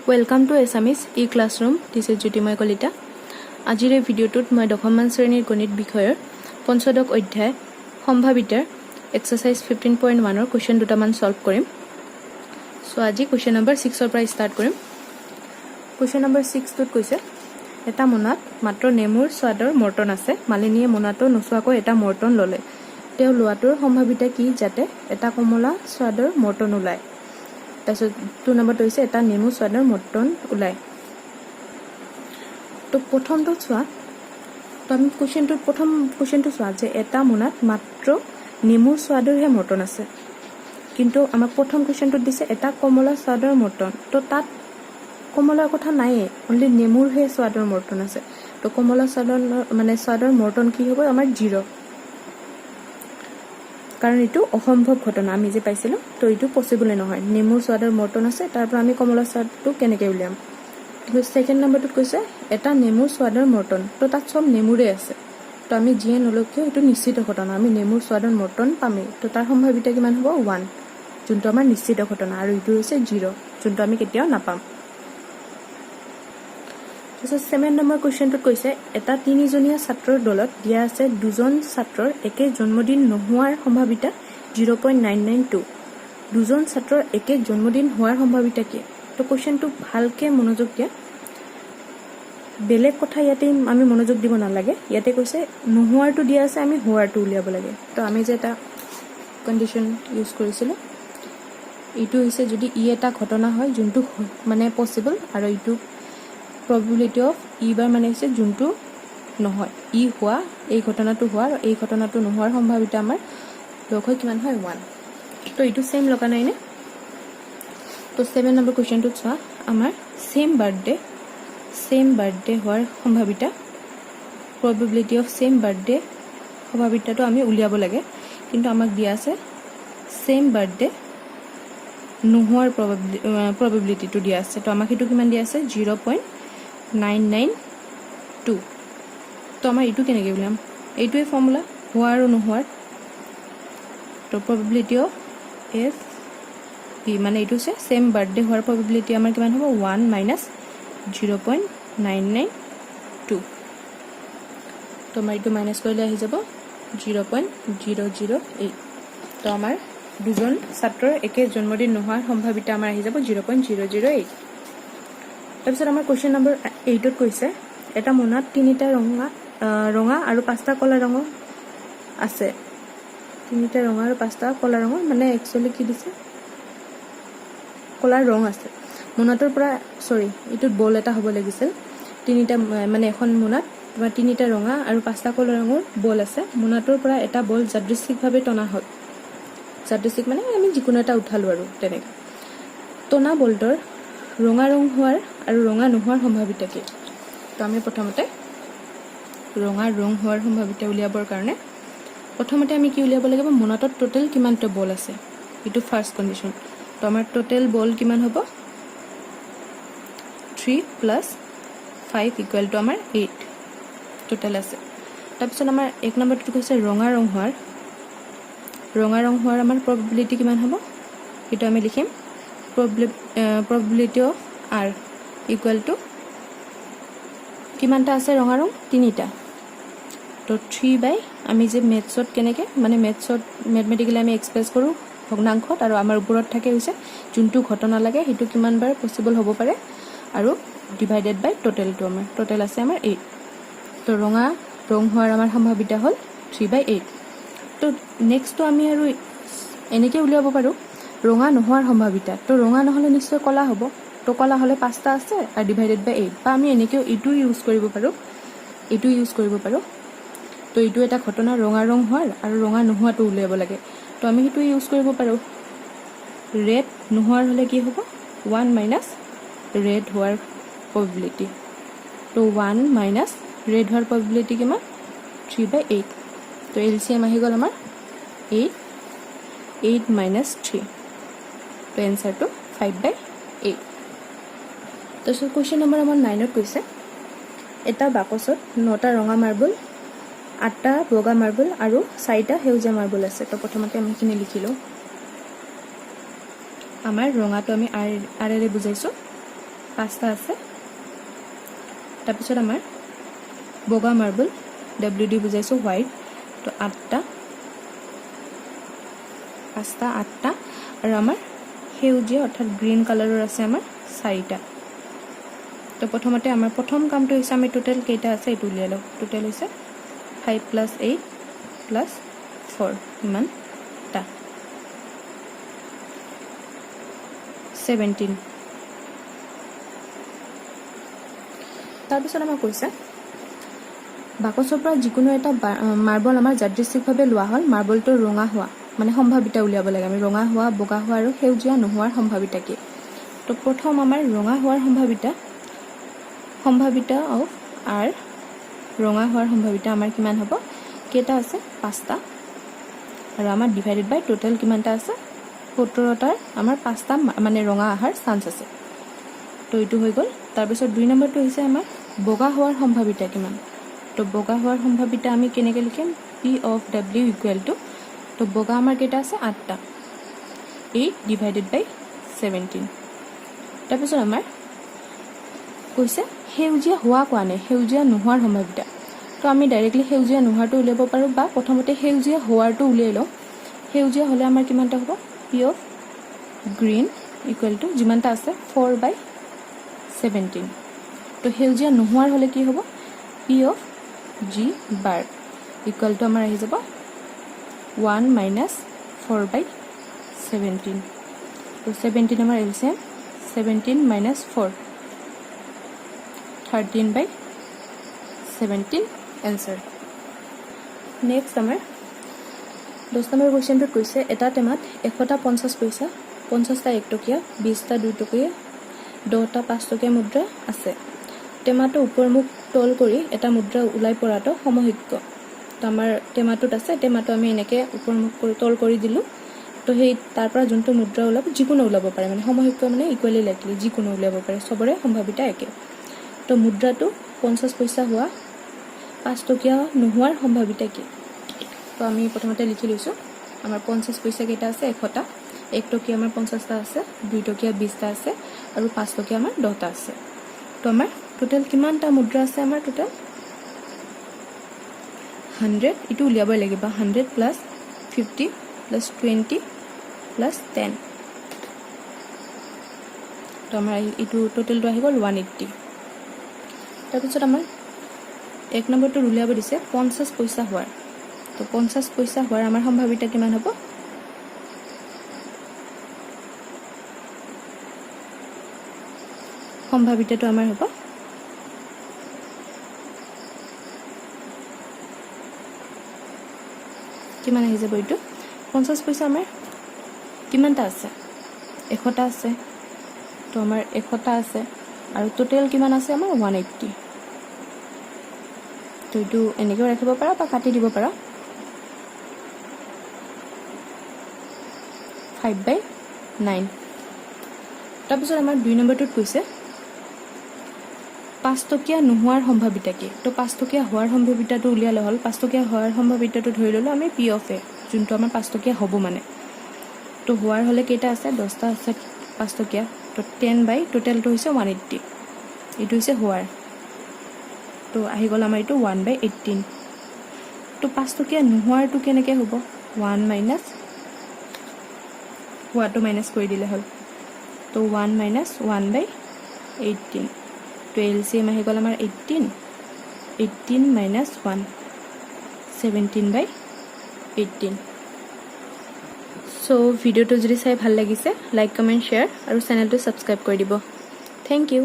Welcome to Assamese e classroom. This is Jyotimoy Kalita. আজিৰ এই ভিডিঅ'টোত মই দশমমান শ্ৰেণীৰ গণিত বিষয়ৰ পঞ্চদশ অধ্যায় সম্ভাৱিতাৰ এক্সাৰচাইজ 15.1ৰ কুৱেশ্যন দুটামান ছল্ভ কৰিম। চ' আজি কুৱেশ্যন নম্বৰ 6ৰ পৰা ষ্টাৰ্ট কৰিম। কুৱেশ্যন নম্বৰ 6টোত কৈছে, এটা মোনাত মাত্ৰ নেমুৰ স্বাদৰ মৰ্টন আছে। মালিনীয়ে মোনাটো নোচোৱাকৈ এটা মৰ্টন ল'লে। তেওঁ লোৱাটোৰ সম্ভাৱিতা কি যাতে এটা কমলা স্বাদৰ মৰ্টন ওলায়? তাৰপিছত 2 নম্বৰটো হৈছে এটা নেমু স্বাদৰ মৰ্টন ওলায়। তো প্ৰথমটো চোৱা। তো আমি কুৱেশ্যনটোত প্ৰথম কুৱেশ্যনটো চোৱা যে এটা মোনাত মাত্ৰ নেমুৰ স্বাদৰহে মৰ্টন আছে, কিন্তু আমাক প্ৰথম কুৱেশ্যনটোত দিছে এটা কমলা স্বাদৰ মৰ্টন। তো তাত কমলাৰ কথা নায়েই, অনলি নেমুৰহে স্বাদৰ মৰ্টন আছে। তো কমলা স্বাদৰ মানে স্বাদৰ মৰ্টন কি হ'ব আমাৰ? জিৰ', কাৰণ এইটো অসম্ভৱ ঘটনা আমি যে পাইছিলোঁ। তো এইটো পচিবলে নহয়। নেমুৰ স্বাদৰ মৰ্টন আছে, তাৰ পৰা আমি কমলা স্বাদটো কেনেকৈ উলিয়াম? কিন্তু ছেকেণ্ড নম্বৰটোত কৈছে এটা নেমুৰ স্বাদৰ মৰ্টন। তো তাত চব নেমুৰে আছে। তো আমি যিয়ে নলওঁ কিয়, সেইটো নিশ্চিত ঘটনা, আমি নেমুৰ স্বাদৰ মৰ্টন পামেই। তো তাৰ সম্ভাৱিতা কিমান হ'ব? 1, যোনটো আমাৰ নিশ্চিত ঘটনা। আৰু এইটো হৈছে জিৰ', যোনটো আমি কেতিয়াও নাপাম। তাৰপিছত 7 নম্বৰ কুৱেশ্যনটোত কৈছে, এটা তিনিজনীয়া ছাত্ৰৰ দলত দিয়া আছে দুজন ছাত্ৰৰ একে জন্মদিন নোহোৱাৰ সম্ভাৱিতা 0.992। দুজন ছাত্ৰৰ একে জন্মদিন হোৱাৰ সম্ভাৱিতা কি? তো কুৱেশ্যনটো ভালকে মনোযোগ দিয়া। বেলেগ কথা ইয়াতে আমি মনোযোগ দিব নালাগে। ইয়াতে কৈছে নোহোৱাৰটো দিয়া আছে, আমি হোৱাৰটো উলিয়াব লাগে। তো আমি যে এটা কণ্ডিশ্যন ইউজ কৰিছিলোঁ, এইটো হৈছে যদি ই এটা ঘটনা হয় যোনটো মানে পচিবল, আৰু এইটো প্ৰবেবিলিটি অফ ই বাৰ মানে হৈছে যোনটো নহয়। ই হোৱা, এই ঘটনাটো হোৱা আৰু এই ঘটনাটো নোহোৱাৰ সম্ভাৱিতা আমাৰ লগ হৈ কিমান হয়? 1। তো এইটো ছেইম লগা নাইনে? তো 7 নম্বৰ কুৱেশ্যনটোত চোৱা, আমাৰ ছেইম বাৰ্থডে হোৱাৰ সম্ভাৱিতা, প্ৰবেবিলিটি অফ ছেইম বাৰ্থডে সম্ভাৱিতাটো আমি উলিয়াব লাগে। কিন্তু আমাক দিয়া আছে ছেইম বাৰ্থডে নোহোৱাৰ প্ৰবেবিলিটিটো দিয়া আছে। তো আমাক সেইটো কিমান দিয়া আছে? 0.992। তো আমাৰ এইটো কেনেকৈ উলিয়াম? এইটোৱে ফৰ্মুলা হোৱা আৰু নোহোৱাৰ। তো প্ৰবেবিলিটি অফ এফ বি মানে এইটো হৈছে ছেইম বাৰ্থডে হোৱাৰ প্ৰবেবিলিটি আমাৰ কিমান হ'ব? 1 minus 0.992। তো আমাৰ এইটো মাইনাছ কৰিলে আহি যাব 0.008। তো আমাৰ দুজন ছাত্ৰৰ একে জন্মদিন নোহোৱাৰ সম্ভাৱিতা আমাৰ আহি যাব 0.008। তাৰপিছত আমাৰ কুৱেশ্যন নম্বৰ 8ত কৈছে, এটা মোনাত তিনিটা ৰঙা আৰু পাঁচটা ক'লা ৰঙৰ আছে। তিনিটা ৰঙা আৰু পাঁচটা ক'লা ৰঙৰ, মানে একচুৱেলি কি দিছে, ক'লা ৰং আছে মোনাটোৰ পৰা। চৰি, এইটোত বল এটা হ'ব লাগিছিল। তিনিটা মানে এখন মোনাত তোমাৰ তিনিটা ৰঙা আৰু পাঁচটা ক'লা ৰঙৰ বল আছে। মোনাটোৰ পৰা এটা বল যাদৃচ্ছিকভাৱে টনা হ'ল। যাদৃচ্ছিক মানে আমি যিকোনো এটা উঠালোঁ আৰু তেনেকৈ টনা বলটোৰ ৰঙা ৰং হোৱাৰ আৰু ৰঙা নোহোৱাৰ সম্ভাৱিতা কি? তো আমি প্ৰথমতে ৰঙা ৰং হোৱাৰ সম্ভাৱিতা উলিয়াবৰ কাৰণে প্ৰথমতে আমি কি উলিয়াব লাগিব? মোনাটোত টোটেল কিমানটা বল আছে, এইটো ফাৰ্ষ্ট কণ্ডিশ্যন। তো আমাৰ টোটেল বল কিমান হ'ব? 3 plus 5 equal to আমাৰ 8 টোটেল আছে। তাৰপিছত আমাৰ 1 নম্বৰটোত কৈছে ৰঙা ৰং হোৱাৰ আমাৰ প্ৰবেবিলিটি কিমান হ'ব? সেইটো আমি লিখিম probability of R equal to কিমানটা আছে ৰঙা ৰং? তিনিটা। তো থ্ৰী বাই, আমি যে মেথছত কেনেকৈ মানে মেথছত মেথমেটিকেলি আমি এক্সপ্ৰেছ কৰোঁ ভগ্নাংশত, আৰু আমাৰ ওপৰত থাকে হৈছে যোনটো ঘটনা লাগে সেইটো কিমান বাৰ পচিবল হ'ব পাৰে, আৰু ডিভাইডেড বাই টোটেলটো। আমাৰ টোটেল আছে আমাৰ 8। তো ৰঙা ৰং হোৱাৰ আমাৰ সম্ভাৱিতা হ'ল 3/8। তো নেক্সটটো আমি আৰু এনেকৈ উলিয়াব পাৰোঁ, ৰঙা নোহোৱাৰ সম্ভাৱিতা। তো ৰঙা নহ'লে নিশ্চয় ক'লা হ'ব। তো ক'লা হ'লে পাঁচটা আছে আৰু ডিভাইডেড বাই 8। বা আমি এনেকৈও এইটো ইউজ কৰিব পাৰোঁ, এইটো ইউজ কৰিব পাৰোঁ। তো এইটো এটা ঘটনা ৰঙা ৰং হোৱাৰ, আৰু ৰঙা নোহোৱাটো উলিয়াব লাগে। তো আমি সেইটো ইউজ কৰিব পাৰোঁ। ৰেড নোহোৱাৰ হ'লে কি হ'ব? 1 মাইনাছ ৰেড হোৱাৰ প্ৰবেবিলিটি। তো 1 মাইনাছ ৰেড হোৱাৰ প্ৰবেবিলিটি কিমান? 3/8। তো এল চি এম আহি গ'ল আমাৰ 8, 8 মাইনাছ 3। তো এনচাৰটো 5/8। তাৰপিছত কুৱেশ্যন নম্বৰ আমাৰ 9ত কৈছে, এটা বাকচত নটা ৰঙা মাৰ্বল, আঠটা বগা মাৰ্বল আৰু চাৰিটা সেউজীয়া মাৰ্বল আছে। তো প্ৰথমতে আমি সেইখিনি লিখি লওঁ। আমাৰ ৰঙাটো আমি আৰ আৰেৰে বুজাইছোঁ। পাঁচটা আছে। তাৰপিছত আমাৰ বগা মাৰ্বল, ডাব্লিউ দি বুজাইছোঁ হোৱাইট, তো আঠটা, পাঁচটা, আঠটা। আৰু আমাৰ সেউজীয়া অৰ্থাৎ গ্ৰীণ কালাৰৰ আছে আমাৰ চাৰিটা। তো প্ৰথমতে আমাৰ প্ৰথম কামটো হৈছে আমি টোটেল কেইটা আছে এইটো উলিয়াই লওঁ। টোটেল হৈছে 5 plus 8 plus 4, ইমানটা, 17। তাৰপিছত আমাক কৈছে বাকচৰ পৰা যিকোনো এটা মাৰ্বল আমাৰ যাদৃচ্ছিকভাৱে লোৱা হ'ল। মাৰ্বলটো ৰঙা হোৱা মানে সম্ভাৱিতা উলিয়াব লাগে আমি, ৰঙা হোৱা, বগা হোৱা আৰু সেউজীয়া নোহোৱাৰ সম্ভাৱিতা কি। তো প্ৰথম আমাৰ ৰঙা হোৱাৰ সম্ভাৱিতা, সম্ভাৱিতা অফ আৰ, ৰঙা হোৱাৰ সম্ভাৱিতা আমাৰ কিমান হ'ব? কেইটা আছে? পাঁচটা। আৰু আমাৰ ডিভাইডেড বাই টোটেল কিমানটা আছে? 17টাৰ আমাৰ পাঁচটা মানে ৰঙা অহাৰ চান্স আছে। তো এইটো হৈ গ'ল। তাৰপিছত দুই নম্বৰটো হৈছে আমাৰ বগা হোৱাৰ সম্ভাৱিতা কিমান। তো বগা হোৱাৰ সম্ভাৱিতা আমি কেনেকৈ লিখিম? P of W equal to, তো বগা আমাৰ কেইটা আছে? আঠটা, 8 ডিভাইডেড বাই 17। তাৰপিছত আমাৰ কৈছে সেউজীয়া হোৱা কোৱা নাই, সেউজীয়া নোহোৱাৰ সম্ভাৱিতা। তো আমি ডাইৰেক্টলি সেউজীয়া নোহোৱাটো উলিয়াব পাৰোঁ বা প্ৰথমতে সেউজীয়া হোৱাৰটো উলিয়াই লওঁ। সেউজীয়া হ'লে আমাৰ কিমানটা হ'ব? P of green equal to যিমানটা আছে, 4 বাই 17। তো সেউজীয়া নোহোৱাৰ হ'লে কি হ'ব? P of G bar equal to আমাৰ আহি যাব 1 minus 4 by 17। তো 17 আমাৰ LCM, 17 minus 4, 13 by 17 answer. Next আমাৰ 10 নম্বৰ কুৱেশ্যনটোত কৈছে এটা টেমাত 100টা 50 পইচা, 50টা 1 টকীয়া, 20টা 2 টকীয়া, 10টা 5 টকীয়া মুদ্ৰা আছে। টেমাটো ওপৰ মুখ তল কৰি এটা মুদ্ৰা ওলাই পৰাটো সমসংখ্য। তো আমাৰ টেমাটোত আছে, টেমাটো আমি এনেকৈ ওপৰ মুখ কৰি তল কৰি দিলোঁ। তো সেই তাৰ পৰা যোনটো মুদ্ৰা ওলাব, যিকোনো ওলাব পাৰে, মানে সমসংখ্য মানে ইকুৱেলি লাইকলি, যিকোনো উলিয়াব পাৰে, চবৰে সম্ভাৱিতা একে। তো মুদ্ৰাটো 50 পইচা হোৱা 5 টকীয়া নোহোৱাৰ সম্ভাৱিতা কি? তো আমি প্ৰথমতে লিখি লৈছোঁ, আমাৰ 50 পইচা কেইটা আছে? 100টা। 1 টকীয়া আমাৰ 50টা আছে, 2 টকীয়া 20টা আছে আৰু 5 টকীয়া আমাৰ 10টা আছে। তো আমাৰ টোটেল কিমানটা মুদ্ৰা আছে? আমাৰ টোটেল 100, এইটো উলিয়াবই লাগিব, 100 plus 50 plus 20 plus 10। তো আমাৰ এইটো টোটেলটো আহি গ'ল 180। তাৰপিছত আমাৰ এক নম্বৰটোত উলিয়াব দিছে 50 পইচা হোৱাৰ। তো 50 পইচা হোৱাৰ আমাৰ সম্ভাৱিতা কিমান হ'ব? সম্ভাৱিতাটো আমাৰ হ'ব কিমান আহি যাব এইটো? 50 পইচা আমাৰ কিমানটা আছে? 100টা আছে। তো আমাৰ 100টা আছে আৰু টোটেল কিমান আছে আমাৰ? 180। তো এইটো এনেকৈও ৰাখিব পাৰা বা কাটি দিব পাৰা, 5 বাই 9। তাৰপিছত আমাৰ দুই নম্বৰটোত কৈছে 5 টকীয়া নোহোৱাৰ সম্ভাৱিতা কি। তো 5 টকীয়া হোৱাৰ সম্ভাৱিতাটো উলিয়ালে হ'ল। 5 টকীয়া হোৱাৰ সম্ভাৱিতাটো ধৰি ল'লোঁ আমি পি অফ এ, যোনটো আমাৰ 5 টকীয়া হ'ব মানে। তো হোৱাৰ হ'লে কেইটা আছে? 10টা আছে 5 টকীয়া। তো 10 বাই টোটেলটো হৈছে 180, এইটো হৈছে হোৱাৰ। তো আহি গ'ল আমাৰ এইটো 1 বাই 18। তো 5 টকীয়া নোহোৱাৰটো কেনেকৈ হ'ব? ওৱান মাইনাছ, হোৱাটো মাইনাছ কৰি দিলে হ'ল। তো 1 minus 1 by 18। তো এল চি এম আহি গ'ল আমাৰ 18, 18 minus 1, 17 by 18। So ভিডিঅ'টো যদি চাই ভাল লাগিছে, লাইক, কমেণ্ট, শ্বেয়াৰ আৰু চেনেলটো ছাবস্ক্ৰাইব কৰি দিব। Thank you.